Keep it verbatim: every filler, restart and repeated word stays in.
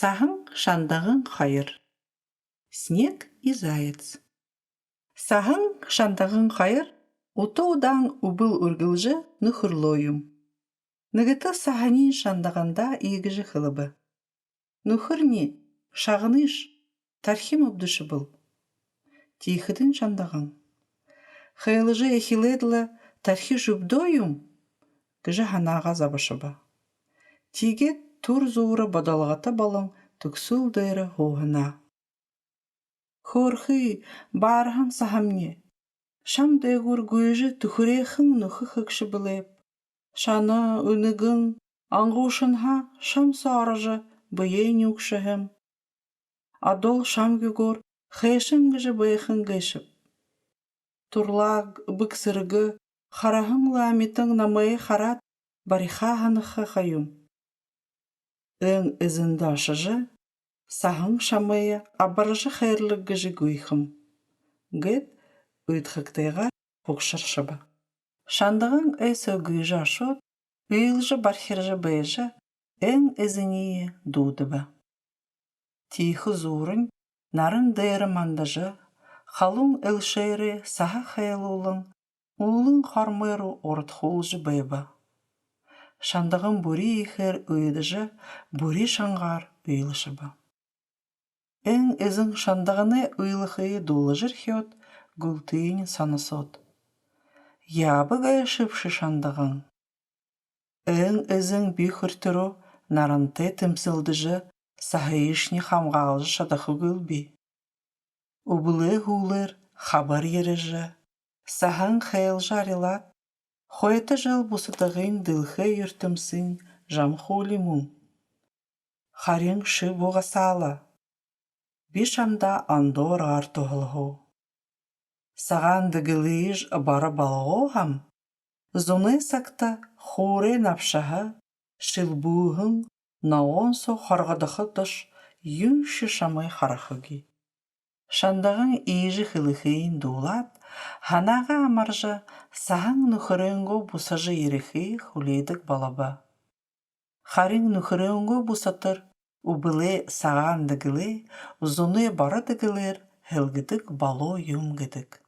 Саһан шандаган хоёр. Снег и заяц. Саһан шандаган хоёр ута удаан үбэл үргэлжэ нүхэрлөө юм. Нэгэтэ саһаниинь шандагандаа иигэжэ хэлэбэ: «Нүхэрни, шагныш, тархим үбдэшэбэл». Тиихэдэнь шандаган: «Хайлажа эхилээд лэ тархиш үбдөө юм», — гэжэ һанаагаа забашаба. Тиигээд түр зуура бодолгото болон түгсүүл дээрэ һууһанаа. «Хөөрхы, баарһан саһамни, шам дээгүүр гүйжэ түхэреэхэн нүхэ хэгшэ бэлэйб. Шана, үнэгэн, ангуушанһаа шам соо орожо бэеэ нюугшаһэм. Одоол шам гюгөөр хайшан гэжэ байһан гээшэб? Турлаг, бэг сэргэ хараһан лэ амитан намайе хараад, бариха һанаха ха юм. Эн эзэндэ ошожо, саһан шамайе абаржа хайрлаг гэжэ гуйхам», — гээд уйдхагтайгаар һугшаршаба. Шандаган ой соо гүйжэ ошоод, уйлажа бархиржа байжа, эн эзэниие дуудаба. Тиихэ зуурынь наран дээрэ мандажа, халуун элшээрээ саһа хайлуулан, үүлэн хормой руу урдхуулжа байба. Шандаган бүри ехээр уйдажа, бүри шангаар уйлашаба. Эн эзэн шандаганай уйлахые дуулажархёод, гүлтыень соносоод: «Яабаг гээшэбши, шандаган? Эн эзэн би хүрэтэрөө нарантай тэмсэлдэжэ, саһыешни хамгаалжа шадахагүйлби. Үбэлэй һүүлээр хабар ерэжэ, саһан хайлажа арилаад, хойто жэл бусадагынь дэлхэй юртэмсын жамхуули мүн. Харин ши бугасаала. Би шамда ондоо аргаар туһалһуу. Сагаан Дэгэлыеш боро болгоо һаам, зунай сагта хуурай набшаһа, шэлбүүһэн ногоон соо хоргодоходош, юуншье шамай харахагүй». Шандаган иигэжэ хэлэхыень дуулаад, һанаагаа амаржа, саһан нүхэрэйнгөө бусажа ерэхые хүлеэдэг болобо. Харин нүхэрэйнгөө бусатар үбэлэй Сагаан Дэгэлэй зунай боро дэгэлээр һэлгэдэг болоо юм гэдэг.